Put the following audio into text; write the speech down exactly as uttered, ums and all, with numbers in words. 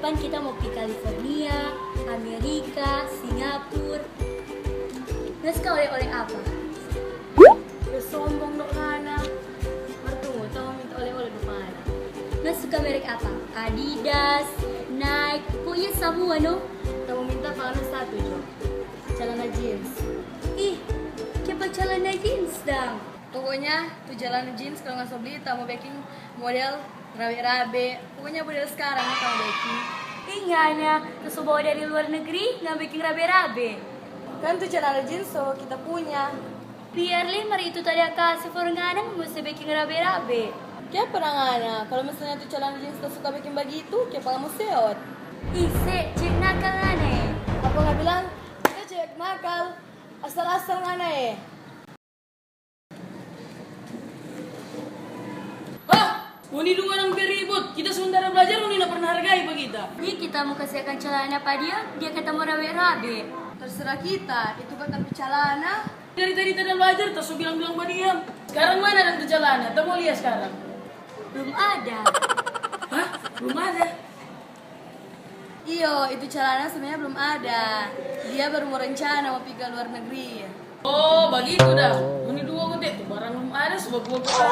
Kan kita mau pi California, Amerika, Singapura. Ngana suka oleh-oleh apa? Udah sombong dong ngana. Mar tunggu, kita mau minta oleh-oleh dong pa ngana. Ngana suka merek apa? Adidas, Nike, pokoknya samua no. Kita mau minta pa ngana satu jo. Calana jeans. Ih, kiapa calana jeans dang? Pokoknya tu calana jeans kalu ngana so bli, kita mo beking model rabe-rabe. Pokoknya model skarang kita mo beking. Ih, ngana, tu so bawa dari luar negeri, ngana beking rabe-rabe. Kan tu calana jeans so kita punya. Biar lei mar itu tadi kase for ngana mo se beking rabe-rabe. Kiapa dang ngana? Kalu misalnya tu calana jeans ta suka beking bagitu, kiapa ngana mo seot? Ih, se, cewek nakal ngana e. Apa ngana bilang? Kita cewek nakal. Asal-asal ngana e. Hah? Ngoni dua orang pe ribut. Kita sementara belajar, ngoni nda pernah hargai pa kita. Ni kita mo kase akang calana pa dia, dia kata mo rabe-rabe. Terserah kita, itu kan ta pe calana. Dari tadi ta da belajar, ta so bilang-bilang pa dia. Skarang mana dang tu calana? Ta mo lia skarang. Blum ada. Hah? Blum ada? Iyo, itu calana sebenarnya blum ada. Dia baru mo rencana mo pi ka luar negeri. Oh, bagitu dang. Ngoni dua kote tu barang blum ada, so bagua-gua.